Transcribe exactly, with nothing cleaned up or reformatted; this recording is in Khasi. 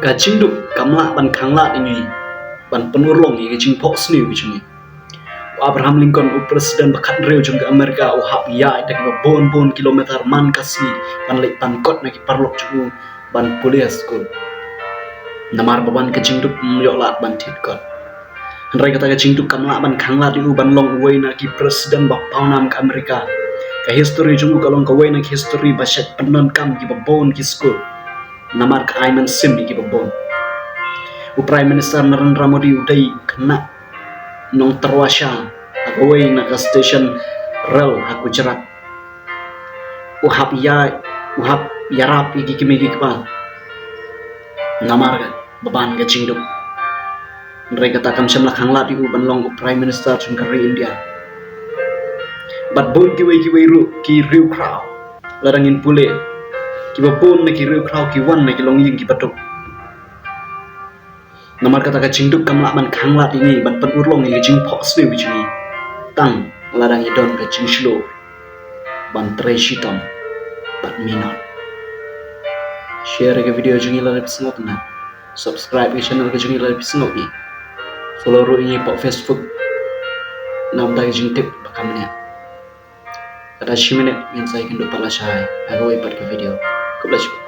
Ka jingduk kam lah ban khanglad ïa ngi ban pynurlong ïa ka jingphohsniew ka jong ngi. U Abraham Lincoln, u president ba khathynriew jong ka America, u hap ïaid da kiba bun bun kilometer man ka sngi ban leit pankot na ki paralok jong u ban pule ha skul. Namar ba ban ka jingduk ym ïoh lad ban thied kot. Hynrei kata ka jingduk kam lah ban khanglad ïa u ban long uwei na ki president ba pawnam ka America. Ka history jong u ka long kawei na ki history ba shait pyndonkam kiba bun ki skul. Namar ka ai mynsiem ïa kiba bun. U Prime Minister Narendra Modi u dei u khynnah nongtyrwa sha ha kawei na ka station rel ha Gujarat. U hap ïa, u hap ïarap ïa ki kmie ki kpa. Namar ka ba ban ka jingduk. Hynrei kata kam shym la khanglad ïa u ban long u Prime Minister jong ka ri India. Bad bun kiwei kiwei ruh ki riewkhraw, lada ngin pule, kiba bun na ki riewkhraw ki wan na ki longïing kiba duk. Namar kata ka jingduk kam lah ban khanglad ïa ngi ban pynurlong ïa ka jingphohsniew ka jong ngi. Tang lada ngi don ka jingshlur ban trei shitom bad minot. Share ïa ka video jong ngi lada phi sngewtynnat. Subscribe ïa ka channel ka jong ngi lada phi sngewbha. Follow ruh ïa ngi hapoh Facebook. Namar ka jingtip ba kam ñiah. Kata shi minit ngin sa ïakynduh pat lashai ha kawei pat ka video. Khublei shibun.